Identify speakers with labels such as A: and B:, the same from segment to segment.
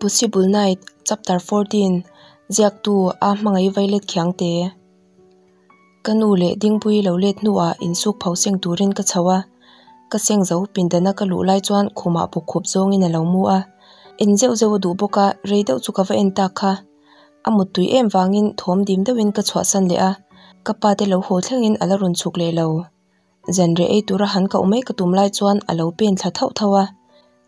A: Impossible Night, Chapter 14, Ziaktu A Hmangaih Violet Khiangte. Ka nu leh Dingpui lo let hnuah insuk pho seng turin ka chho a, ka seng zo pindana ka luh lai chuan khumah bawkkhup zawngin a lo mu a, en zeuh zeuh a duh bawk a, rei deuh chu ka va en tak kha. A muttui em vangin thawm dim deuhin ka chhuahsan leh a, ka pa te lo haw thlengin a la rawn chhuk leh lo. Zanriah ei tura han koh mai ka tum lai chuan a lo pen thla thauh thauh a,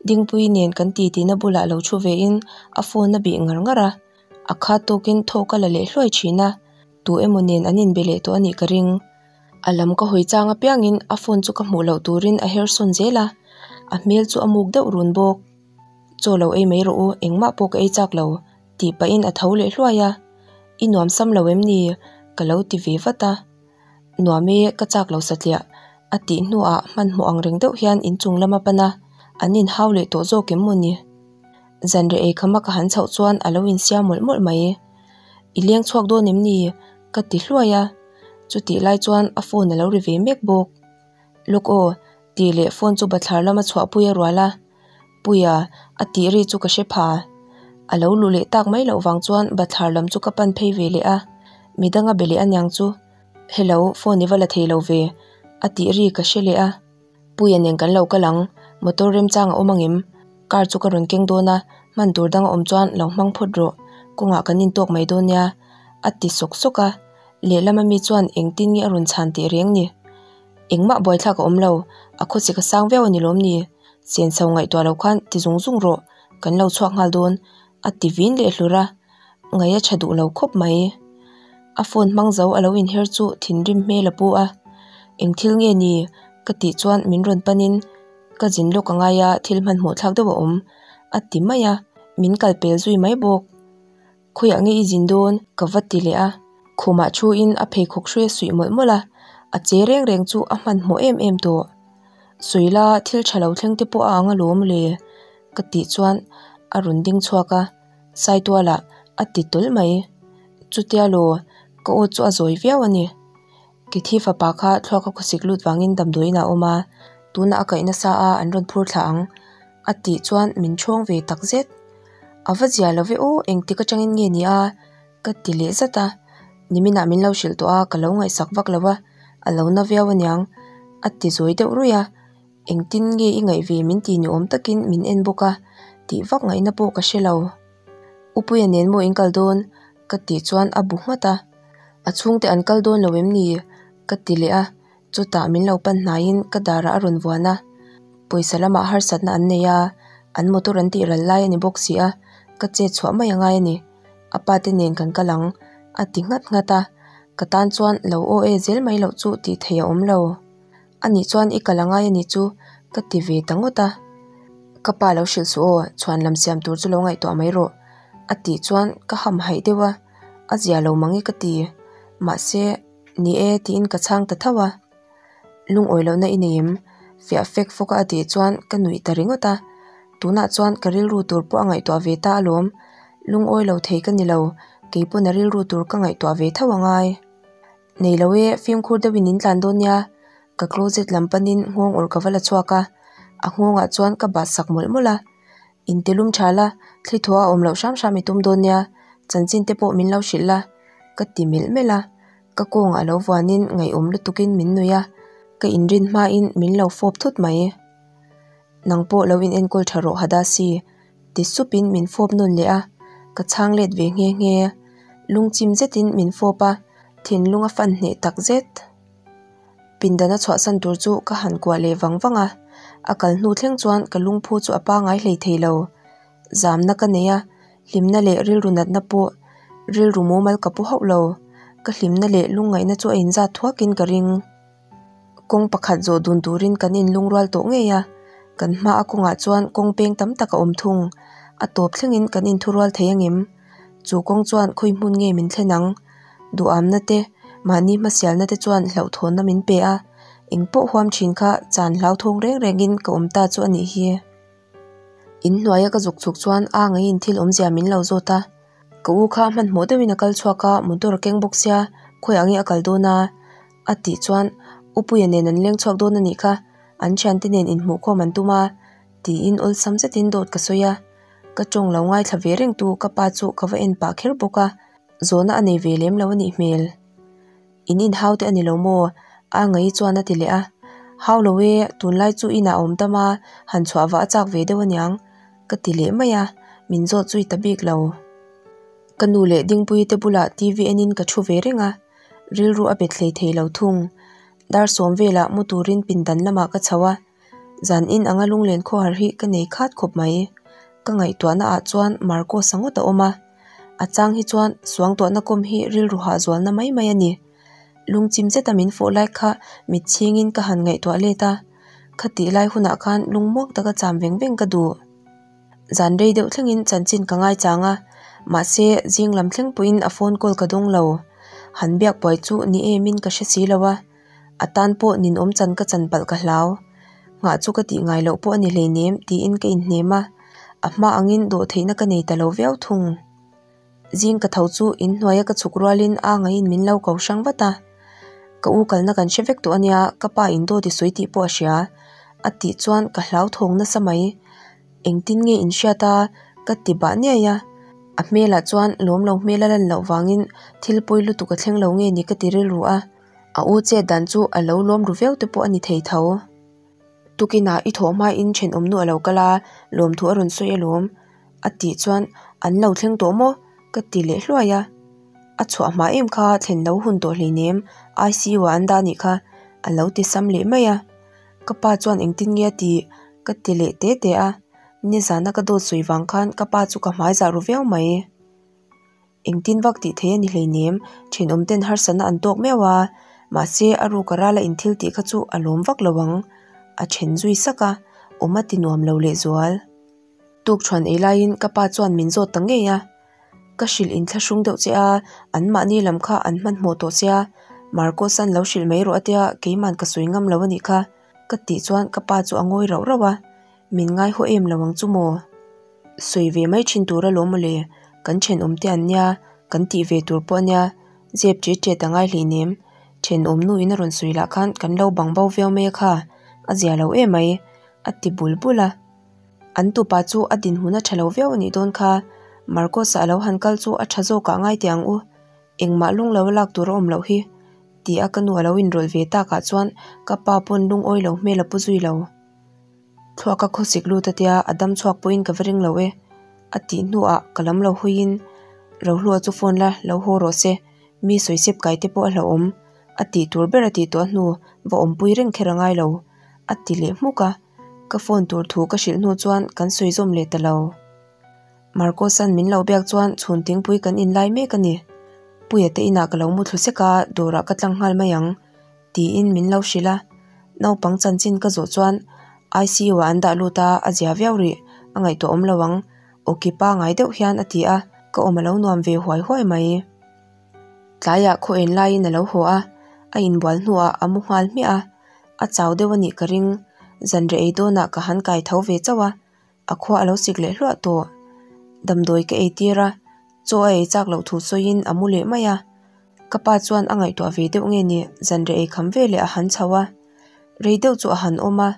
A: Dingpui nen kan ti tihna bulah lo thu vein a phone a bih ngar ngar a, a khat tawkin thawk a la leh hluai thin a, tu emaw nen an inbe leh tawh a nih ka ring. A lam ka hawi chang apiangin a phone chu ka hmuh loh turin a her sawn zel a, a hmel chu a muk deuh run bawk. Chaw lo ei mai rawh u, engmah pawh ka ei chak lo, tih pahin a tho leh hluai a, I nuam sam lo em ni? ka lo ti ve vat a. Nuam e, ka chak lo satliah, a tih hnuah hmanhmawh ang reng deuh hian inchung lam a pan a, an inhau leh tawh zawk em maw ni? Zanriah ei khama ka han chhoh chuan a lo insiam mawlh mawlh mai. I leng chhuak dawn em ni? ka ti hluai a, chutih lai chuan a phone a lo ri ve mek bawk. Lawk aw, tih leh phone chu bathlar lama chhuahpui a rual a, Puia, a tih ri chu ka hre pha. A lo luh leh tak mai loh vang chuan bathlar lam chu ka pan phei ve leh a, midang a be leh aniang chu, Hello, phone i va la thei lo ve, a tih ri ka hre leh a. Puia nen kan lo kal ang, motor remchang a awm angem? Car chu ka rawn keng dawn a, hman tur dang a awm chuan lo hmang phawt rawh, kawngah kan intawk mai dawn nia, a ti sawk sawk a. Lehlam ami chuan engtin nge a rawn chhan teh reng ni? Engmah buaithlak a awm lo, a khawsik a sang viau a ni lawm ni? Senso ngaihtuah loh khan ti zung zung rawh, kan lo chhuak nghal dawn, a ti vin leh hlur a, ngaih a tha duh lo khawp mai. A phone hmang zo a lo inher chu thinrim hmel a pu a, Eng thil nge ni? ka tih chuan min rawn panin ka zin lawk a ngai a, thil hmanhmawh thlak deuh a awm, a ti mai a, min kal pel zui mai bawk. Khawiah nge i zin dawn? ka va ti leh a, khumah thuin a pheikhawk hruai a suih mawlh mawlh a, a che reng reng chu a hmanhmawh em em tawh. Suila thil tha lo thleng te pawh a ang alawm le ka tih chuan a rawn ding chhuak a, Saitualah a ti tawlh mai. Chutia law, ka aw chu a zawi viau a ni. Kethi fapa kha thluak a khawsik lut vangin damdawiin a awm a, tunah a kaih nasa a an rawn phur thla ang a tih chuan min chhawng ve tak zet. A va zia lo ve aw, engtik atangin nge ni a? Ka ti leh zat a, niminah min lo hrilh tawh a, ka lo ngaihsak vak lo a, a lo na viau aniang a ti zawi deuh ruih a, engtin nge i ngaih ve min ti ni awm takin min en bawk a, tih vak ngaihna pawh ka hre lo. Upuia nen maw in kal dawn? ka tih chuan a bu nghat a, a chhungte an kal dawn lo em ni? ka ti leh a, chutah min lo pan hnaiin ka darah a rawn vuan a, pawisa lamah harsatna an nei a, an motor an tih ral lai a ni bawk si a, ka chet chhuah mai a ngai a ni. A pa te nen kan kal ang, a ti nghat nghat a, ka tan chuan lo aw e zel mai loh chu tih theih a awm lo. Anih chuan i kal angai a nih chu ka ti ve ta ngawt a. Ka pa lo hrilh suh aw, chhuan lam siam tur chu lo ngaihtuah mai rawh, a tih chuan ka ham haih deuh a, a zia lo mang i ka ti. Mahse, ni e tiin ka chhang ta tho a. Lungawi lohna i nei em? Fiah fek fawk a a tih chuan ka nuih ta ringawt a. Tunah chuan ka rilru tur pawh a ngaihtuah ve ta alawm. Lungawi lo thei ka ni lo, kei pawn a rilru tur ka ngaihtuah ve tho angai. Nei lo e, fimkhur deuhin in tlan dawn nia, ka closet lam panin nghawng awrh ka va la chhuak a, a nghawngah chuan ka bat sak mawlh mawlh a. Intelum tha la, thli thuah a awm loh hram hram i tum dawn nia, chanchin te pawh min lo hrilh la, ka ti melh melh a. Ka kawngah lo vuanin ngaihawm lutukin min nuih a, ka inrin hmain min lo fawp thut mai. Nang pawh lo in enkawl tha rawh Hadasi, ti supin min fawp nawn leh a, ka chhang let ve nghe nghe. Lungchim zetin min fawp a, thinlung a fan hneh tak zet. Pindana chhuahsan tur chu ka han kuah leh vang vang a, a kal hnu thleng chuan ka lungphu chu a pangai hlei thei lo. Zamna ka nei a, hlimna leh rilru natna pawh rilru mumal ka pu hauh lo. Ka hlimna leh lungngaihna chu a inzat thuakin ka ring. Kawng pakhat zawh dun turin kan inlungrual tawh ngei a, kan hma a kawngah chuan kawng peng tam tak a awm thung. A tawp thlengin kan inthurual thei angem? Chu kawng chuan khawi hmun nge min thlen ang? Duhamna te, mahni hmasialna te chuan hlauhthawnna min pe a, engpawh huam thin kha chan hlauthawng reng rengin ka awm ta chu a nih hi. In hnuaia ka zuk chhuk chuan a ngeiin thil awmzia min lo zawt a, ka u kha hmanhmawh deuhin a kal chhuak a, motor a keng bawk sia, khawiah nge a kal dawn a? a tih chuan U Puia nen an leng chhuak dawn a nih kha, an thiante nen inhmuhkhawm an tum a, tiin awlsam zetin dawt ka sawi a. Ka tawng lo ngaithla ve reng tu ka pa chu ka va en pah kher bawk a, zawhna a nei ve lem lo a nih hmel. In inhau te a ni lo maw? A ngaih chuan a ti leh a. Hau lo e, tunlai chu inah a awm tam a, han chhuah vah a chak ve deuh aniang ka ti leh mai a, min zawt zui ta bik lo. Ka nu leh Dingpuii te bulah TV enin ka thu ve reng a, rilru a bet hlei thei lo thung. Dar sawm velah mu turin pindan lamah ka chho a, zan in anga lunglen khawhar hi ka nei khat khawp mai. Ka ngaihtuahna ah chuan Marcos-a ngawt a awm a, a chang hi chuan suangtuahna kawm hi rilru hahzualna mai mai a ni. Lungchim zeta min fawh lai kha mitchhingin ka han ngaihtuah let a, khatih lai hunah khan lungmuak taka cham veng veng ka duh. Zan rei deuh thlengin chanchin ka ngaichang a, mahse zing lam thleng pawhin a phone call ka dawng lo. Han biak buai chu ni emin ka hre si lo a, a tan pawh ninawm chan ka chan palh ka hlau. Nghah chu ka tih ngai loh pawh a ni hleinem tiin ka inhnem a, a hma angin dawhtheihna ka nei ta lo viau thung. Zing ka tho chu inhnuaia ka chhuk rualin a ngaiin min lo ko hrang vat a. Ka u kalna kan hre vek tawh ania, ka pa in dawt i sawi tih pawh a hria. A tih chuan ka hlauthawng nasa mai. Engtin nge in hriat a? Ka ti bah niai a. A hmelah chuan lawm lo hmel a lan loh vangin thil pawi lutuk a thleng lo nge ni ka ti rilru a. A u chet dan chu a lo lawm ru viau te pawh a ni thei tho. Tukinah i thawh hmain thenawmnu a lo kal a, lawmthu a rawn sawi alawm. A tih chuan an lo thleng tawh maw? Ka ti leh hluai a. A chhuah hma em kha thlen lo hun tawh hleinem, ICU ah an dah anih kha a lo ti sam leh mai a. Ka pa chuan engtin nge a tih? Ka ti leh te te a. Nizana ka dawt sawi vang khan ka pa chu ka hmai zah ru viau mai. Engtin vak tih theih a ni hleinem, thenawm ten harsatna an tawk meuh a, mahse a ruka rala inthil tih kha chu a lawm vak lo ang. A then zui sak a, awm a ti nuam lo lehzual. Tukṭhuan ei laiin ka pa chuan min zawt ta ngei a, Ka hrilh inthlahrung deuh che a, anmahni lam kha an hmanhmawh tawh sia, Marcos-a'n lo hrilh mai rawh a tia keima'n ka sawi ngam lo a nih kha, ka tih chuan ka pa chu a ngawi rauh rauh a, min ngaihaw em lo ang chu maw? Sawi ve mai thin tur alawm mawle, kan thenawm te an nia, kan tih ve tur pawh a nia, zep ṭet ṭet a ngai hleinem, thenawm nu in a rawn sawi lah khan kan lo bang bo viau mai a kha, a zia lo em mai, a ti bul bul a. An tupa chu a dinhmun a tha lo viau a nih dawn kha, Marcos-a a lo han kal chu a tha zawkah ngai teh ang u, engmah lung lo a lak tur a awm loh hi, ti a ka nu a lo inrawlh ve takah chuan ka pa pawn lungawi lo hmel a pu zui lo. Thluaka khawsik lut a tia a dam chhuak pawhin ka va ring lo e, a tih hnuah ka lam lo huiin Rohlua chu phone la lo haw rawh se, mi sawisep kai te pawh a hlauhawm, a tih tur ber a tih tawh hnu va awmpui reng kher a ngai lo, a ti leh hmuk a. Ka phone tur thu ka hrilh hnu chuan kan sawi zawm leh ta lo. Marcos-a'n min lo biak chuan chhun tingpui kan inlai mek a ni. Puia te inah ka lo mu thlu sek a, dawrah ka tlang nghal mai ang, tiin min lo hrilh a. Naupang chanchin ka zawh chuan ICU-ah an dah lut a, a zia viau rih, a ngaihtuah awm lo ang, awki pangai deuh hian a ti a, ka awm a lo nuam ve huai huai mai. Tlaiah khaw en laiin a lo haw a, a inbual hnuah a mu nghal hmiah a, a chau deuh a nih ka ring. Zanriah ei dawnah ka han kai tho ve chauh a, a khua a lo sik leh hluah tawh. Damdawi ka ei tir a, chaw a ei chak loh thu sawiin a mu leh mai a. Ka pa chuan a ngaihtuah ve deuh nge ni zanriah ei kham veleh a han chho a, rei deuh chu a han awm a,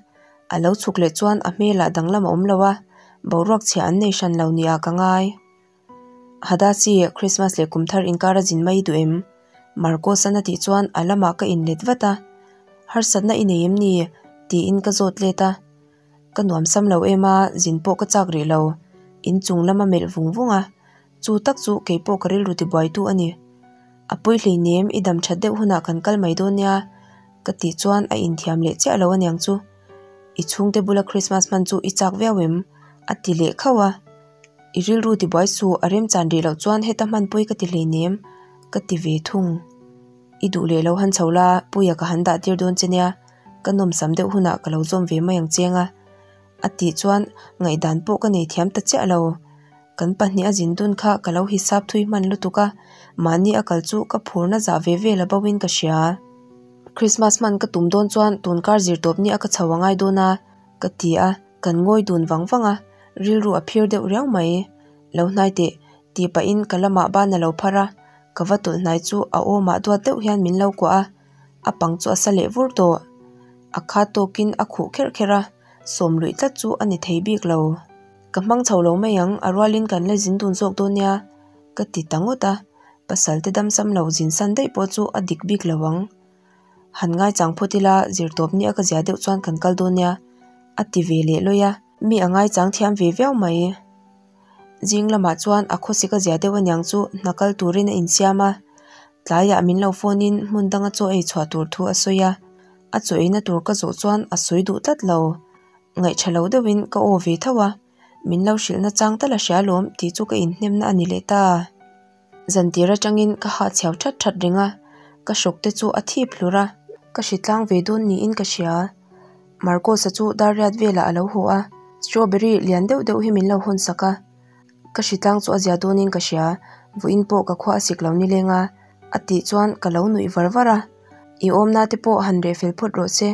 A: a lo chhuk leh chuan a hmelah danglam a awm lo a, boruak chhia an nei hran lo nia ka ngai. Hadasi, Christmas leh kum thar inkar a zin mai duh em? Marcos-a'n a tih chuan a lamah ka inlet vat a. Harsatna i nei em ni? tiin ka zawt let a. Ka nuamsam lo em a, zin pawh ka chak rih lo. Inchung lam a melh vung vung a. Chu tak chu kei pawh ka rilru tibuaitu a ni. A pawi hleinem, i dam that deuh hunah kan kal mai dawn nia, ka tih chuan a inthiam leh chiah lo aniang chu. I chhungte bula Christmas hman chu i chak viau em? a ti leh khauh a. I rilru tibuai suh, a remchan rih loh chuan heta hmanpui ka ti hleinem, ka ti ve thung. I duh leh lo han chho la, Puia ka han dah tir dawn che nia, ka nawmsam deuh hunah ka lo zawm ve mai ang cheng a. A tih chuan ngaihdan pawh ka nei thiam ta chiah lo. Kan pahnih a zin dun kha ka lo hisap thui hman lutuk a, mahni a kal chu ka phurna zah ve vel a bo in ka hria. Christmas hman ka tum dawn chuan tunkar zirtawp ni a ka chho a ngai dawn a, ka ti a. Kan ngawi dun vang vang a, rilru a phir deuh riau mai. Lo hnai teh, tih pahin ka lamah ban a lo phar a, ka va tawlh hnai chu a awmah duat deuh hian min lo kuah a, a pang chu a sa leh vur tawh. A khat tawkin a khuh kherh kherh a, sawm luih tlat chu a ni thei bik lo. Ka hmang chho lo mai ang, a rualin kan la zin dun zawk dawn nia, ka ti ta ngawt a, pasal te damsam lo zin san daih pawh chu a dik bik lo ang. Han ngaichang phawt ila zirtawp nia ka zia deuh chuan kan kal dawn nia, a ti ve leh lawih a, mi a ngaichang thiam ve viau mai. Zing lamah chuan a khawsik a zia deuh aniang chu hna kal turin a insiam a, tlaiah min lo phone in hmun danga chaw ei chhuah tur thu a sawi a, a chaw eina tur ka zawh chuan a sawi duh tlat lo. Ngaihṭha lo deuhin ka aw ve tho a, min lo hrilhna chang tal a hria alawm tih chu ka inhnemna a ni leh ta. Zantir atangin ka hahchhiau that that reng a, ka hrawk te chu a thip hlur a, ka hritlang ve dawn niin ka hria. Marcos-a chu dar riat velah a lo haw a, strawberry lian deuh deuh hi min lo hawn sak a, ka hritlang chu a zia dawnin ka hria, vawiin pawh ka khua a sik lo nileng a, a tih chuan ka lo nuih var var a, I awmna te pawh han reh fel phawt rawh se,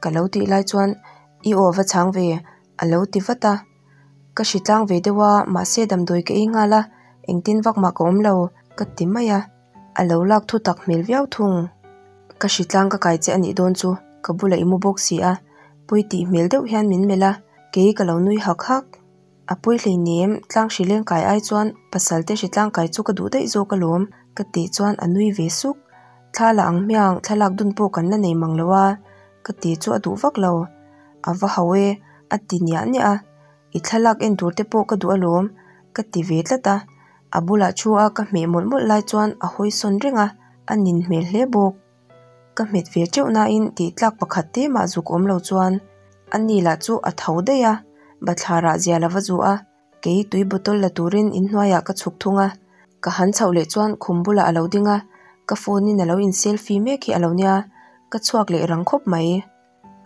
A: ka lo tih lai chuan I aw va chhang ve, a lo ti vat a. Ka hritlang ve deuh a, mahse damdawi ka ei nghal a, engtin vak mah ka awm lo, ka ti mai a. A lo lak thu tak hmel viau thung. Ka hritlang ka kai che a nih dawn chu, ka bulah i mu bawk si a, pawi tih hmel deuh hian min melh a, kei ka lo nui hak hak. A pawi hleinem, tlang hrileng kai ai chuan pasal te hritlang kai chu ka duh daih zawk alawm, ka tih chuan a nui ve suk. Thla la ang hmiang, thlalak dun pawh kan la nei mang lo a, ka ti chu a duh vak lo. A va hau e, a ti niah niah a, I thlalak en tur te pawh ka duh alawm, ka ti ve tlat a. A bulah thu a ka hmeh mawlh mawlh lai chuan a hawi sawn reng a, a nin hmel hle bawk. Ka hmet ve teuh nain tih tlak pakhat te mah zuk awm lo chuan a ni lah chu a tho daih a, bathlarah zia la va zu a, kei tui bottle la turin inhnuaiah ka chhuk thung a, ka han chhoh leh chuan khum bulah a lo ding a, ka phone in a lo in selfie mek hi a lo nia, ka chhuak leh rang khawp mai.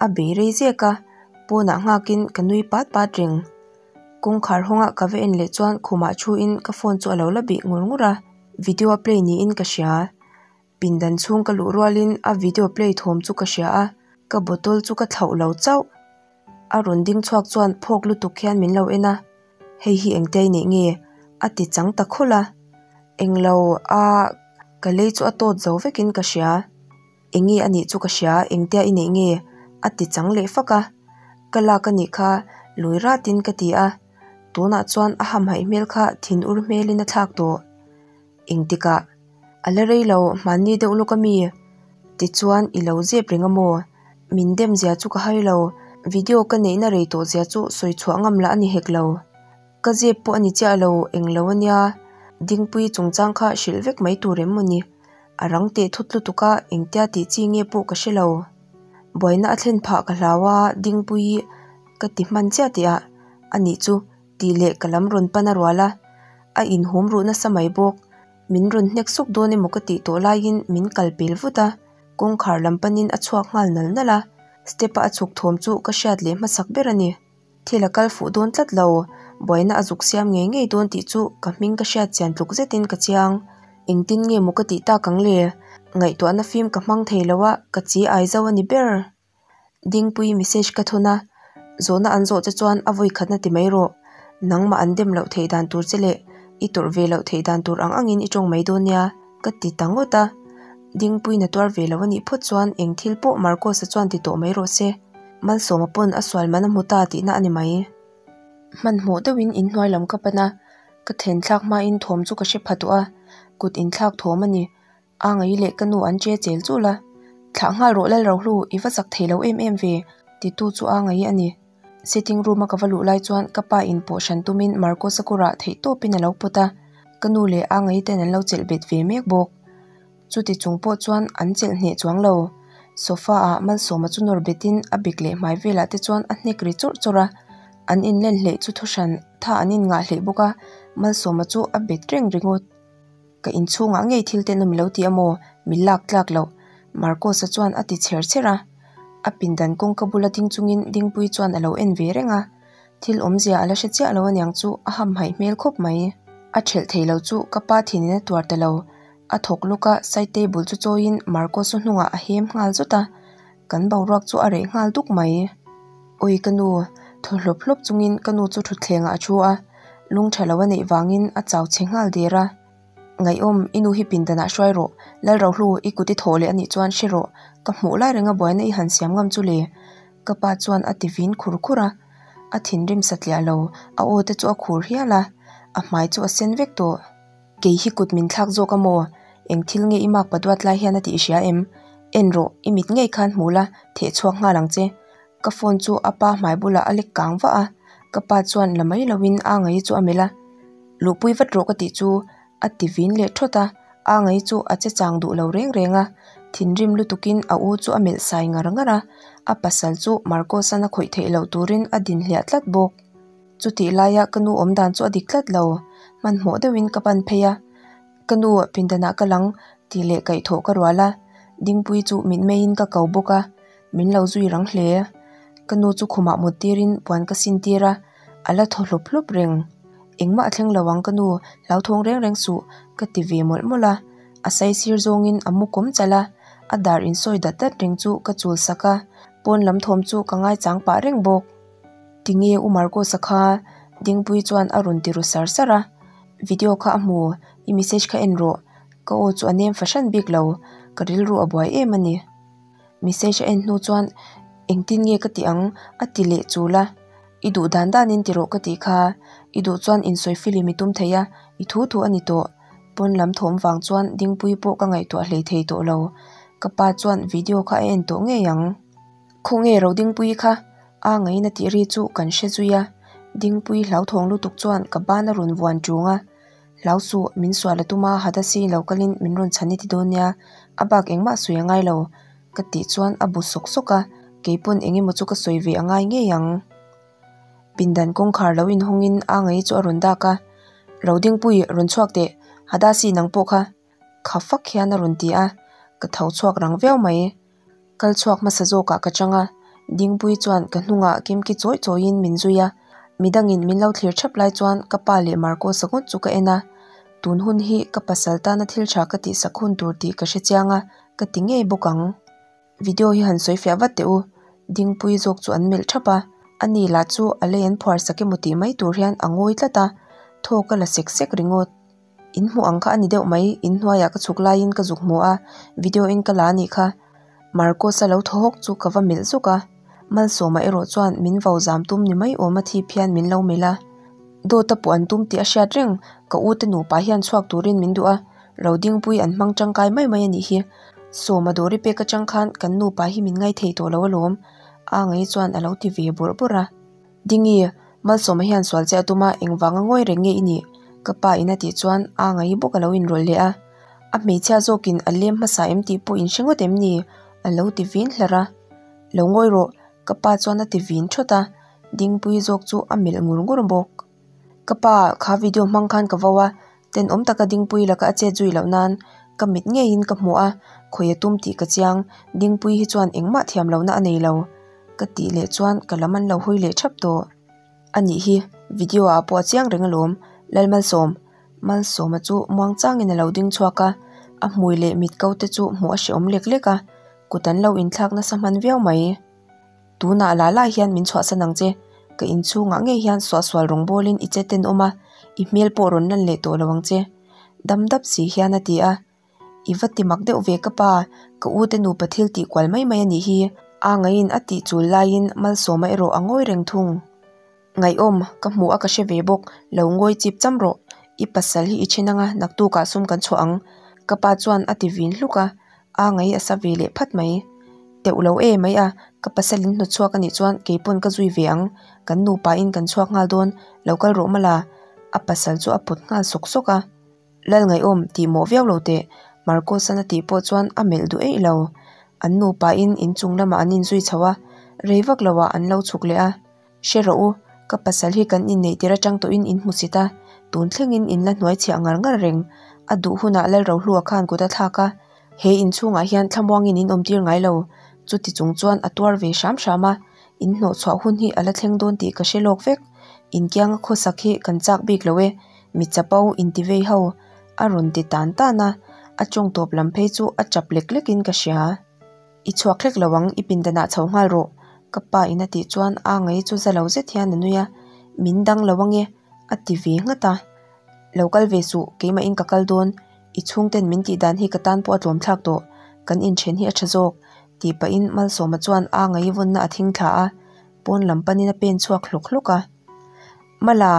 A: A bei rei zek a, pawnah nghakin ka nui pat pat reng. Kawngkhar hawnga ka va en leh chuan khumah thu in ka phone chu a lo la bih ngur ngur a, video a play niin ka hria. Pindan chhung ka luh rualin a video play thawm chu ka hria a, ka bottle chu ka thlauh lo chauh. A rawn ding chhuak chuan phawk lutuk hian min lo en a, Hei hi engtia i neih nge? a ti chang ta khawlh a. Englo a ka lei chu a tawt zo vekin ka hria. Enge a nih chu ka hria, engtia i neih nge? a ti chang leh fak a. Ka lak a nih kha lui ratin ka ti a, tunah chuan a hamhaih hmel kha thinur hmelin a thlak tawh. Engtikah? A la rei lo, hmanni deuh lawk a mi? Tichuan i lo zep reng a maw? Min dem zia chu ka hai lo, video ka neihna rei tawh zia chu sawi chhuah ngam lah a ni hek lo. Ka zep pawh a ni chiah lo, englo a nia. Dingpui chungchang kha hrilh vek mai tur em maw ni? A rang teh thut lutuk a, engtia tih chi nge pawh ka hre lo. Buaina a thlen phah ka hlau a, Dingpui ka ti hman chiah tih ah a nih chu tih leh ka lam rawn pan a rual a, a inhum ruh nasa mai bawk. Min rawn hnek suk dawn emaw ka tih tawh laiin min kal pel vut a, kawngkhar lam panin a chhuak nghal nal nal a, step a a chhuk thawm chu ka hriat leh hmasak ber a ni. Thil a kal fuh dawn tlat lo, buaina a zuk siam ngei ngei dawn tih chu ka hming ka hriat chian tluk zetin ka chiang. Engtin nge maw ka tih tak ang le? Ngaihtuahna fim ka hmang thei lo a, ka chi ai zo a ni ber. Dingpui message ka thawn a, zawhna an zawh che chuan a vawi khatna ti mai rawh. Nangmah an dem loh theih dan tur che leh i tawrh ve loh theih dan tur ang angin i tawng mai dawn nia, ka ti ta ngawt a. Dingpuiin a tuar ve lo a nih phawt chuan eng thil pawh Marcos-a chuan ti tawh mai rawh se. Malsawma pawn a sual man a hmu ta tihna a ni mai. Hmanhmawh deuhin inhnuai lam ka pan a, ka thlen thlak hmain thawm chu ka hre pha tawh a, kut inthlak thawm a ni. A ngaih leh ka nu an che chel chul a, Thlah nghal rawh Lalrohlu, i va chak thei lo em em ve, titu chu a ngaih a ni. Sitting room a ka va luh lai chuan ka pa in pawh hran tumin Marcos-a kawrah theih tawpin a lo pawt a, ka nu leh a ngaih ten an lo chelh bet ve mek bawk. Chuti chung pawh chuan an chelh hneh chuang lo. Sofa ah Malsawma chu nawr betin a bek leh hmai velah te chuan a hnek ri chawrh chawrh a, an inlen hleih chu thuhran tha an inngah hleih bawk a, Malsawma chu a bet reng ringawt. Ka inchhungah ngei thil ten awm lo ti a maw? Min lak tlak loh. Marcos-a chuan a ti chher chher a. A pindan kawngka bula ding chungin Dingpuii chuan a lo en ve reng a. Thil awmzia a la hre chiah lo aniang chu a hamhaih hmel khawp mai. A thelh thei lo chu ka pa thinin a tuar ta lo. A thawk lawk a, side table chu chawiin Marcos-a hnungah a hem nghal zawt a. Kan boruak chu a reh nghal duk mai. Awi ka nu, thaw hlawp hlawp chungin ka nu chu thutthlengah a thu a. Lung tha lo a neih vangin a chau chhe nghal der a. Ngaihawm, i nu hi pindanah hruai rawh. Lalrohlu, i kut i thawh leh a nih chuan hre rawh. Ka hmuh lai renga buaina i han siam ngam chu le. Ka pa chuan a ti vin khur khur a. A thinrim satliah lo, a aw te chu a khur hial a, a hmai chu a sen vek tawh. Kei hi kut min thlak zawk a maw? Eng thil nge i makpa duat lai hian a tih i hria em? En rawh, i mit ngei khan hmu la, theh chhuak nghal ang che. Ka phone chu a pa hmai bulah a lek kang vah a, ka pa chuan la mai loin a ngai chu a melh a. Luhpui vat rawh ka tih chu a ti vin leh thawt a, a ngai chu a che chang duh lo reng reng a, thinrim lutukin a u chu a melh sai ngar ngar a, a pasal chu Marcos-a'n a khawih theih loh turin a din hliah tlat bawk. Chutih laia ka nu awm dan chu a dik tlat lo, hmanhmawh deuhin ka pan phei a, Ka nu pindanah ka lang tih leh kaihthawh ka rual a, Dingpuii chu mitmeiin ka ko bawk a, min lo zui rang hle. Ka nu chu khumah mut tirin puan ka sin tir a, a la thaw hlup hlup reng. Engmah a thleng lo ang ka nu, hlauthawng reng reng suh ka ti ve mawlh mawlh a, a saisir zawngin a mu kawm chalh a, a dar insawi dat dat reng chu ka chul sak a, pawn lam thawm chu ka ngaichang pah reng bawk. Tinge U Marcos-a kha Dingpuii chuan a rawn ti ru sar sar a, Video kha a hmu, i message kha en rawh, ka aw chu a nem fahran bik lo, ka rilru a buai em a ni. Message a en hnu chuan engtin nge ka tih ang a ti leh chul a, i duh dan danin ti rawh ka tih kha, i duh chuan insawi filim i tum thei a, i thu thu a ni tawh. Pawn lam thawm vang chuan Dingpuii pawh ka ngaihtuah hlei thei tawh lo, ka pa chuan video kha a en tawh ngei ang. Khawnge Rodingpuii kha? A ngaina tih ri chu kan hre zui a, Dingpuii hlauthawng lutuk chuan ka ban a rawn vuan ṭung a, Hlau suh, min sual a tum a, Hadasi lo kalin min rawn chhan i ti dawn nia, a bak engmah sawi a ngai lo, ka tih chuan a bu sawk sawk a, keipawn eng emaw chu ka sawi ve a ngai ngei ang. Pindan kawngkhar lo inhawngin a ngai chu a rawn dak a, Rodingpui, rawn chhuak teh, Hadasi nang pawh kha. Kha fak hian a rawn ti a, ka tho chhuak rang viau mai. Kal chhuak hmasa zawkah ka chang a, Dingpui chuan ka hnungah kimki chawi chawiin min zui a, midangin min lo thlir thap lai chuan ka pa leh Marcos-a ngawt chu ka en a, tun hun hi ka pasal tana thil tha ka tihsak hun tur tih ka hre chiang a, ka ti ngei bawk ang. Video hi han sawi fiah vat teh u, Dingpui zawk chu an melh thap a, ani lah chu a lei an phuar sak emaw tih mai tur hian a ngawi tlat a, thawk a la sek sek ringawt. In hmuh ang kha a ni deuh mai, in hnuaiah ka chhuk laiin ka zuk hmu a, video in ka la a nih kha. Marcos-a lo thaw hawk chu ka va melh zuk a, Malsawma erawh chuan min vo zam tum ni mai awm a thip hian min lo melh a. Dawt a puh an tum tih a hriat reng, ka u te nupa hian chhuak turin min duh a, Rodingpui an hmang tangkai mai mai a nih hi. Sawma dawri pek atang khan kan nupa hi min ngaithei tawh lo alawm, a ngai chuan a lo ti ve bawrh bawrh a. Dingi, Malsawma hian sual che a tum a, engvanga ngawi reng nge i nih? Ka pa in a tih chuan a ngai bawk a lo inrawlh leh a. A hmeichhia zawkin a lem hmasa em tih pawh in hre ngawt em ni? A lo ti vin hlar a. Lo ngawi rawh, ka pa chuan a ti vin thawt a, Dingpui zawk chu a melh ngur ngur bawk. Ka pa, kha video hmang khan ka vo a, Tenawm taka Dingpui laka a chet zui loh nan ka mit ngeiin ka hmu a, khawi a tum tih ka chiang, Dingpui hi chuan engmah thiam lohna a nei lo. Ka tih leh chuan ka lam an lo hawi leh thap tawh. A nih hi, video ah pawh a chiang reng alawm, Lalmalsawm. Malsawma chu muang changin a lo ding chhuak a, a hmui leh mit ko te chu hmuh a hrehawm lek lek a, kut an lo inthlak nasa hman viau mai. Tunah lah lah hian min chhuahsan ang che, ka inchhungah ngei hian suahsual rawng bawlin i che tenawm a, i hmel pawh rawn lan leh tawh lo ang che. Dam dap si hian a ti a, I va ti mak deuh ve ka pa, ka u te nupa thil tih kual mai mai a nih hi, a ngaiin a tih chul laiin Malsawma erawh a ngawi reng thung. Ngaihawm, ka hmuh a ka hre ve bawk, lo ngawi chip cham rawh, i pasal hi i then anga naktukah sum kan chhuah ang, ka pa chuan a ti vin hluk a, a ngai a sa ve leh phat mai. Teuh lo e mai a, ka pasal in hnawt chhuak a nih chuan keipawn ka zui ve ang, kan nupa in kan chhuak nghal dawn, lo kal rawh mala, a pasal chu a pawt nghal sawk sawk a. Lal ngaihawm tih mawh viau lo teh, Marcos-an a tih pawh chuan a melh duh eih lo. An nupa in inchung lamah an inzui chho a, rei vak lo ah an lo chhuk leh a. Hre rawh u, ka pasal hi kan inneih tir atang tawhin in hmu sit a, tun thlengin in la hnuai chhiah ngar ngar reng. A duh hunah Lalrohlua khan kut a thlak a, he inchhungah hian thlamuangin in awm tir ngai lo. Chuti chung chuan a tuar ve hram hram a, in hnawhchhuah hun hi a la thleng dawn tih ka hre lawk vek. Inkianga khawsak hi kan chak bik lo e, mi chapo intivei ho a rawn ti tan tan a, a tawng tawp lam phei chu a chap lek lekin ka hria. I chhuak hlek lo ang, i pindanah chho nghal rawh, ka pa in a tih chuan a ngai chu za lo zet hian a nui a, min dang lo ange, a ti ve nghat a. Lo kal ve suh, keimahin ka kal dawn, i chhungten min tih dan hi ka tan pawh a tlawm thlak tawh, kan inthen hi a tha zawk, tih pahin Malsawma chuan a ngai vawnna a thing thla a. Pawn lam panin a pen chhuak hlawk hlawk a. Mala!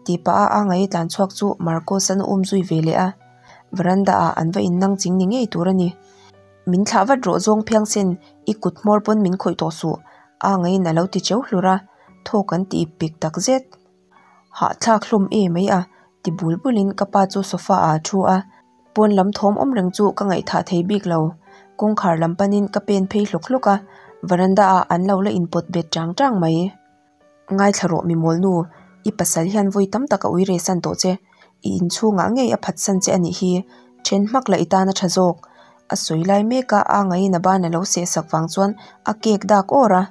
A: tih pah a a ngaih tlan chhuak chu Marcos-a'n a um zui ve leh a. Veranda ah an va innang ching ni ngei tur a ni. Min thlah vat rawh zawng phiang sen, i kut hmawr pawn min khawih tawh suh, a ngaiin a lo ti cheu hlur a, thawk an ti ip pik tak zet. Hahthlak hlawm e mai a, ti bul bulin ka pa chu sofa ah a thu a, pawn lam thawm awm reng chu ka ngaihthah thei bik lo. Kawngkhar lam panin ka pen phei hlawk hlawk a, veranda ah an lo la inpawt bet chang chang mai. Ngaithla rawh mi mawlnu, i pasal hian vawi tam tak a ui reh san tawh che, i inchhungah ngei a phat san che a nih hi, then hmak la i tan a tha zawk. A sawi lai mek a, a ngaiin a ban a lo seh sak vang chuan a kek dak awr a.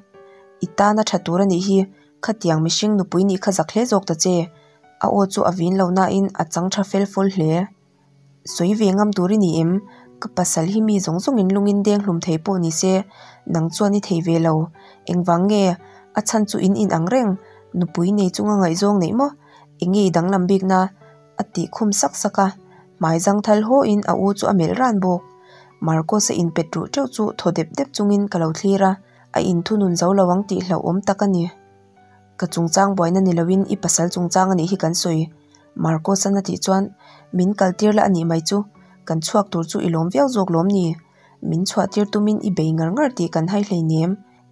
A: I tan a tha tur a nih hi, khatiang mihring nupui nih kha zak hle zawk ta che. A aw chu a vin lo nain a chang tha fel fawl hle. Sawi ve ngam tur i ni em? Ka pasal hi mi zawng zawngin lungin deng hlum thei pawh ni se, nang chuan i thei ve lo. Engvang nge? A chhan chu in in ang reng. Nupui nei chunga ngaihzawng neih maw? Eng nge i danglam bikna? A tih khum sak sak a. Hmai zang thal hawhin a u chu a melh ran bawk. Marcos-a inpet ruh teuh chu thaw dep dep chungin ka lo thlir a, a inthunun zo lo ang tih hlauhawm tak a ni. Ka chungchang buaina ni loin i pasal chungchang a nih hi kan sawi. Marcos-a'n a tih chuan, Min kaltir la a nih mai chu, kan chhuak tur chu i lawm viau zawk lawm ni? Min chhuahtir tumin i bei ngar ngar tih kan hai hleinem.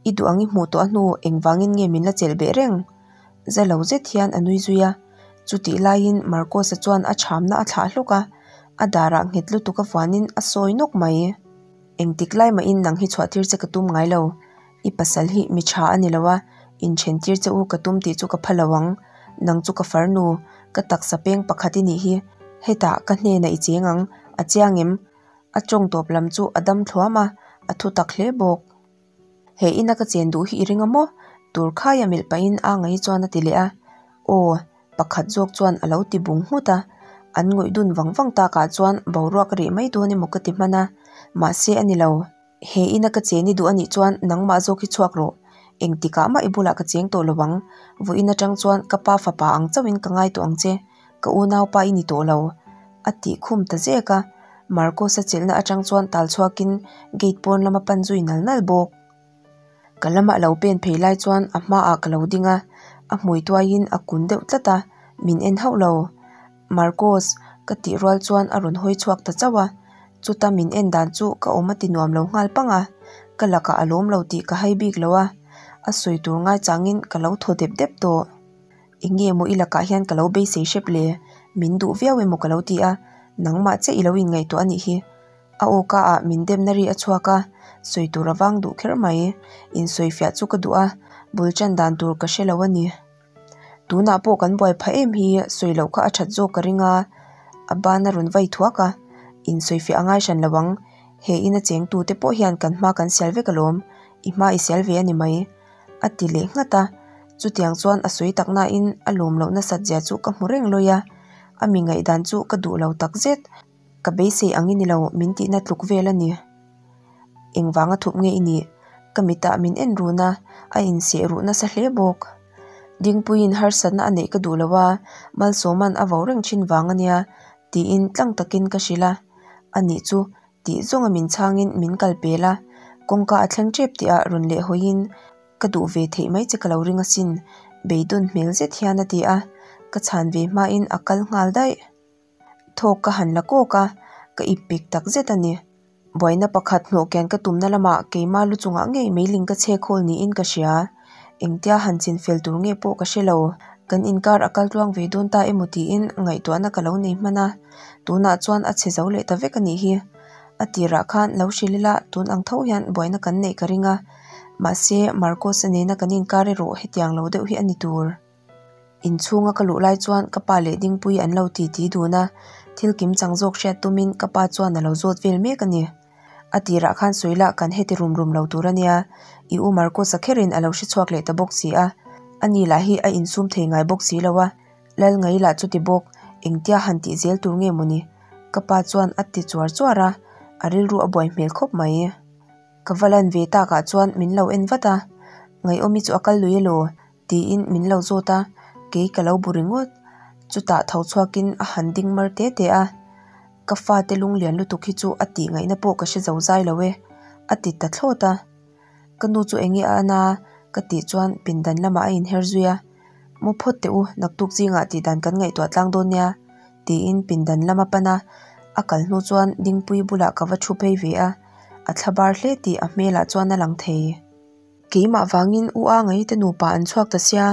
A: I duh ang i hmuh tawh a hnu engvangin nge min la chelh beh reng? Za lo zet hian a nui zui a. Chutih laiin Marcos-a chuan a chhamna a thlah hlawk a, a darah nghet lutuk a vuanin a sawi nawk mai. Engtik lai mahin nang hi chhuahtir che ka tum ngai lo. I pasal hi mi tha a ni lo a, inthentir che u ka tum tih chu ka pha lo ang. Nang chu ka farnu, ka taksa peng pakhat i nih hi. Hetah ka hnenah i cheng ang, a chiang em? A tawng tawp lam chu a dam thluam a, a thu tak hle bawk. He ina ka chen duh hi i ring a maw? Tur khaia melh pahin a ngaih chuan a ti leh a. Aw, pakhat zawk chuan a lo ti bung nghut a. An ngawih dun vang vang takah chuan boruak a reh mai dawn emaw ka ti hman a, mahse a ni lo. He ina ka chen i duh anih chuan nangmah zawk hi chhuak rawh. Engtikah mah i bulah ka cheng tawh lo ang. Vawiin atang chuan ka pa fapa ang chauhin ka ngai tawh ang che. Ka unaupa i ni tawh lo. A tih khum ta zek a. Marcos-a chelhna atang chuan tal chhuakin gate pawn lama pan zui nal nal bawk. Ka lama a lo pen phei lai chuan a hmaah ka lo ding a, a hmui tuaiin a kun deuh tlat a, min en hauh lo. Marcos, ka tih rual chuan a rawn hawi chhuak ta chauh a, chuta min en dan chu ka awm a ti nuam lo nghal pang a, ka lakah a lawm lo tih ka hai bik lo a, a sawi tur ngai changin ka lo thaw dep dep tawh. Eng nge maw i lakah hian ka lo beisei hrep le? Min duh viau emaw ka lo ti a, nangmah chiah i lo inngaihtuah a nih hi. A aw ka ah min demna ri a chhuak a, sawi tur a vang duh kher mai. Insawifiah chu ka duh a, bul tan dan tur ka hre lo a ni. Tunah pawh kan buai phah em hi sawi loh kha a that zawk ka ring a, a ban a rawn vai thuak a, insawifiah a ngai hran lo ang. He ina cheng tute pawh hian kan hma kan sial vek alawm, i hma i sial ve a ni mai, a ti leh nghat a. Chutiang chuan a sawi tak nain a lawm loh nasat zia chu ka hmu reng lawi a, a mi ngaihdan chu ka duh lo takzet. Ka beisei ang i ni lo, min tihna tluk vel a ni. Engvanga thup nge i nih? Ka mitah min en run a, a inseh ruh nasa hle bawk. Dingpuiin harsatna a neih ka duh lo a, Malsawma'n a vo reng thin vang a nia, tiin tlang takin ka hrilh a. Anih chu, tih zawnga min chhangin min kal pel a, kawngka a thleng tep tihah rawn leh hawiin ka duh ve theih mai che ka lo ring asin, beidawn hmel zet hian a ti a, ka chhan ve hmain a kal nghal daih. Thawk ka han la kawk a, ka ip pik tak zet a ni. Buaina pakhat hnawh kian ka tumna lamah keima lu chungah ngei meiling ka chhe khawl niin ka hria. Engtia han chin fel tur nge pawh ka hre lo. Kan inkar a kal tluang ve dawn ta emaw tiin ngaihtuahna ka lo nei hman a, tunah chuan a chhe zo leh ta vek a nih hi. A tirah khan lo hrilh ila tun ang tho hian buaina kan neih ka ring a, mahse Marcos-a nena kan inkar erawh hetiang lo deuh hi a ni tur. Inchhunga ka luh lai chuan ka pa leh Dingpui an lo ti ti dun a, thil kim chang zawk hriat tumin ka pa chuan a lo zawt vel mek a ni. A tirah khan sawi lah kan heti rum rum lo tur a nia, i u Marcus-a kherin a lo hre chhuak leh ta bawk si a, ani lah hi a insum thei ngai bawk si lo a, Lalngai lah chuti bawk, engtia han tih zel tur nge mawni? Ka pa chuan a ti chuar chuar a, a rilru a buai hmel khawp mai. Ka va lan ve takah chuan min lo en vat a, Ngaihawmi chu a kal lui elaw? Tiin min lo zawt a, kei ka lo bu ringawt. Chutah tho chhuakin a han ding mar te te a, Ka fate lunglian lutuk hi chu a tih ngaihna pawh ka hre zo zai lo e, a ti ta thlawt a. Ka nu chu enge a an a? Ka tih chuan pindan lamah a inher zui a, Mu phawt teh u, naktuk zingah tih dan kan ngaihtuah tlang dawn nia, tiin pindan lam a pan a, a kal hnu chuan Dingpuii bulah ka va thu phei ve a, a thla bar hle tih a hmelah chuan a lang thei. Keimah vangin U Angai te nupa an chhuak ta sia,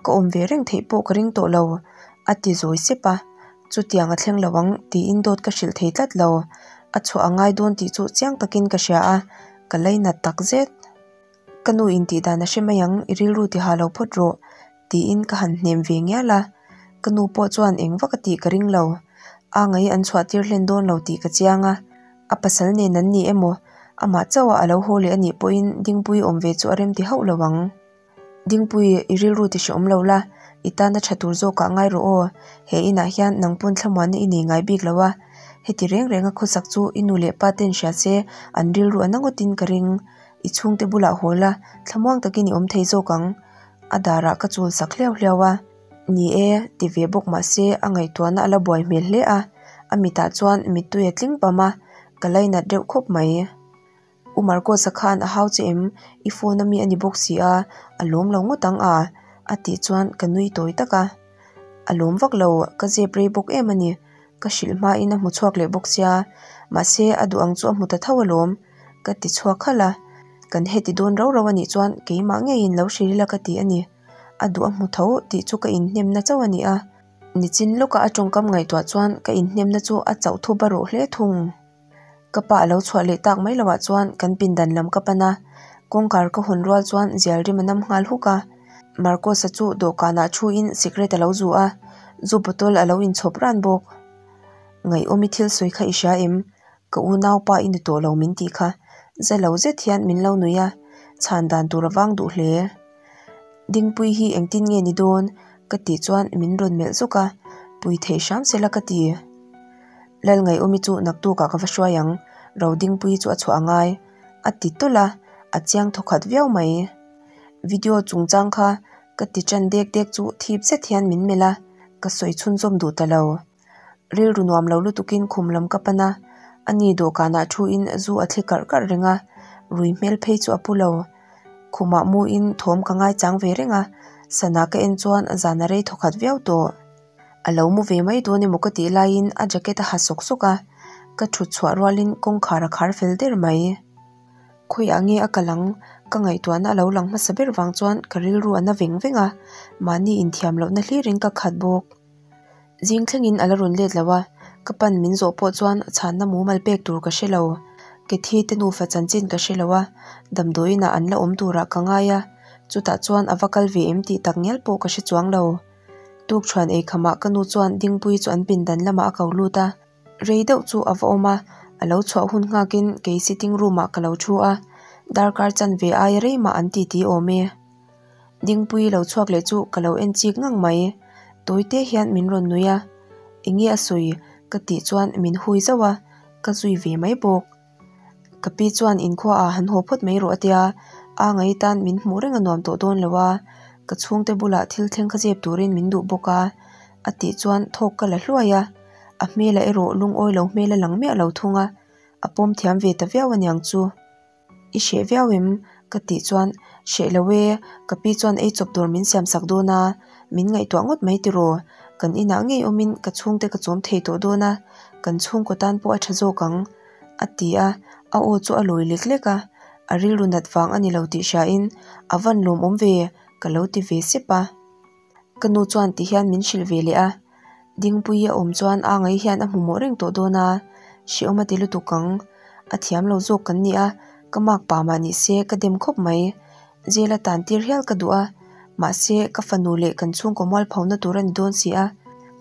A: ka awm ve reng theih pawh ka ring tawh lo, a ti zawi sep a, chutiang a thleng lo ang tiin dawt ka hrilh thei tlat lo, a chhuah a ngai dawn tih chu chiang takin ka hria a, ka lainat tak zet. Ka nu in tih dan a hre mai ang, i rilru ti ha lo phawt rawh, tiin ka han hnem ve ngial a. Ka nu pawh chuan eng vak a tih ka ring lo. A ngai an chhuah tir hlen dawn lo tih ka chiang a. A pasal nen an ni emaw, amah chauha a lo haw leh a nih pawhin Dingpui awm ve chu a rem ti hauh lo ang. Dingpui, i rilru ti hrehawm lo la, i tana tha tur zawkah ngai rawh aw. He inah hian nang pawn thlamuanna i nei ngai bik lo a. Heti reng renga khawsak chu i nu leh pa ten hria se an rilru a na ngawtin ka ring. I chhungte bulah haw la, thlamuang takin i awm thei zawk ang. A darah ka chul sak hliau hliau a. Ni e, ti ve bawk mah se a ngaihtuahna a la buai hmel hle a. A mitah chuan mittui a tling pam a, ka lainat reuh khawp mai. U Marcos-a khan a hau che em? I phone ami a ni bawk si a, a lawm lo ngawt ang a? A tih chuan ka nui tawi tak a. A lawm vak lo, ka zep rei bawk em a ni. Ka hrilh hmain a hmu chhuak leh bawk sia, mahse a duh ang chu a hmu ta tho alawm. Ka ti chhuak halh a, kan heti dawn rau rau a nih chuan keimah ngeiin lo hrilh ila ka ti a ni. A duh a hmu tho tih chu ka inhnemna chauh a ni a, nichin lawka a tawngkam ngaihtuah chuan ka inhnemna chu a chauh thup a rawh hle thung. Ka pa a lo chhuah leh tak mai loah chuan kan pindan lam ka pan a, kawngkhar ka hawn rual chuan zial rim a nam nghal huk a. Marcos-a chu dawhkanah thuin sikret a lo zu a, zu bottle a lo inchhawp ran bawk. Ngaihawmi thil sawi kha i hria em? Ka unaupa i ni tawh lo min tih kha za lo zet hian min lo nuih a, chhan dan tur a vang duh hle. Dingpui hi engtin nge ni dawn? ka tih chuan min rawn melh zawk a, pui theih hram se la ka ti. Lalngaihawmi chu naktukah ka va hruai ang, Rodingpuii chu a chhuah a ngai, a ti tawlh a, a chiang thawkhat viau mai. Video chungchang kha ka ti tan dek dek chu thip zet hian min melh a, ka sawi chhunzawm duh ta lo. Rilru nuam lo lutukin khum lam ka pan a, ani dawhkanah thuin zu a thli karh karh reng a, rui hmel phei chu a pu lo. Khumah muin thawm ka ngaichang ve reng a, sana ka en chuan zan a rei thawkhat viau tawh. A lo mu ve mai dawn emaw ka tih laiin a jacket a ha sawk sawk a, ka thut chhuah rualin kawngkhar a khar fel der mai. Khawiah nge a kal ang? Ka ngaihtuahna a lo lang hmasa ber vang chuan ka rilru a na veng veng a, mahni inthiam lohna hlirin ka khat bawk. Zing thlengin a la rawn let lo a, ka pan min zawh pawh chuan chhanna mumal pek tur ka hre lo. Kethi te nufa chanchin ka hre lo a, damdawiinah an la awm turah ka ngai a, chutah chuan a va kal ve em tih tak ngial pawh ka hre chuang lo. Tukṭhuan eikhamah ka nu chuan Dingpuii chu an pindan lamah a ko lut a, rei deuh chu a va awm a, a lo chhuah hun nghakin kei sitting room ah ka lo thu a, darkar chanve aia rei mah an titi awm e. Dingpuii lo chhuak leh chu ka lo en chik ngang mai. Tawi te hian min rawn nui a, Enge a sawi? ka tih chuan min hui zauh a, ka zui ve mai bawk. Ka pi chuan inkhua ah han haw phawt mai rawh a tia, a ngai tan min hmuh reng a nuam tawh dawn lo a, ka chhungte bulah thil thleng kha zep turin min duh bawk a, a tih chuan thawk ka la hluai a, a hmelah erawh lungawi lo hmel a lang miah lo thung a, a pawm thiam ve ta viau aniang chu. I hreh viau em? Ka tih chuan, Hreh lo e, ka pi chuan ei chawp tur min siam sak dawn a, min ngaihtuah ngawt mai tiraw? Kan inah ngei awmin ka chhungte ka chawm thei tawh dawn a, kan chhungkaw tan pawh a tha zawk ang, a ti a, a aw chu a lawi lek lek a, a rilru nat vang a ni lo tih hriain, A van lawmawm ve, ka lo ti ve sep a. Ka nu chuan ti hian min hrilh ve leh a, Dingpuii a awm chuan a ngai hian a hmu mawh reng tawh dawn a, hrehawm a ti lutuk ang. A thiam lo zawk kan ni a, ka mak pa mah ni se ka dem khawp mai. Jail a tan tir hial ka duh a, mahse ka fanu leh kan chhungkaw mualphona tur a ni dawn si a,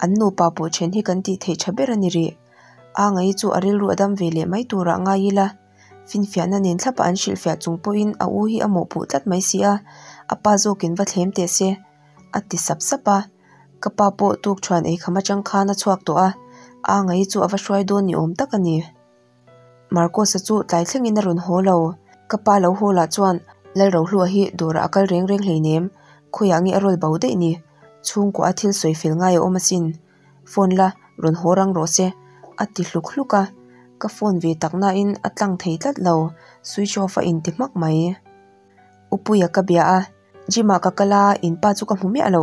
A: an nupa pawh then hi kan tih theih tha ber a ni rih. A ngai chu a rilru a dam ve leh mai turah ngai ila. Finfiahna nen thlapa an hrilhfiah chung pawhin a u hi a mawhpuh tlat mai si a, a pa zawkin va thlem teh se, a ti sap sap a. Ka pa pawh tukṭhuan eikham atang khan a chhuak tawh a, a ngai chu a va hruai dawn ni awm tak a ni. Marcos-a chu tlai thlengin a rawn haw lo. Ka pa lo haw lah chuan Lalrohlua hi dawrah a kal reng reng hleinem, khawiah nge a rawl bo daih ni? Chhungkua a thil sawi fel ngai a awm asin. Phone la rawn haw rang rawh se, a ti hluk hluk a. Ka phone ve tak nain a tlang thei tlat lo, switch off a inti hmak mai. Upuia ka bia a. Gym ah ka kal a, in pa chu ka hmu miah lo.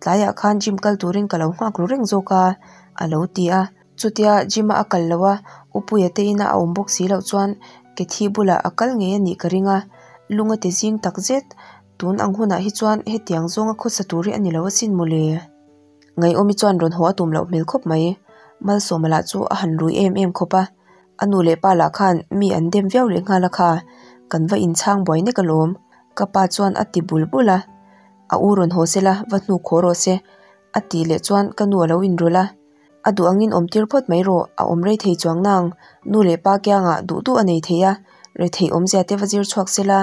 A: Tlaiah khan gym kal turin ka lo nghak ru reng zawk a, a lo ti a. Chutia gym a a kal loh a, Upuia te ina a awm bawk si loh chuan Kethi bulah a kal ngei a nih ka ring a, lung a ti zing tak zet. Tun ang hunah hi chuan hetiang zawnga khawsa tur hi a ni lo asin mawle. Ngaihawmi chuan rawn haw a tum loh hmel khawp mai. Malsawma lah chu a han rui em em khawp a, a nu leh pa lah khan mi an dem viau leh nghal a kha, kan va inchhang buai nek alawm. Ka pa chuan a ti bul bul a, a u rawn haw se la, va hnuk haw rawh se, a tih leh chuan ka nu a lo inrawlh a. A duh angin awm tir phawt mai rawh, a awm rei thei chuang nang, nu leh pa kiangah duh duh a nei thei a, rethei awmzia te va zir chhuak se la,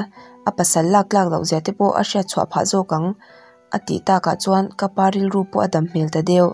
A: a pasal lak tlak loh zia te pawh a hriat chhuah phah zawk ang, a tih takah chuan ka pa rilru pawh a dam hmel ta deuh.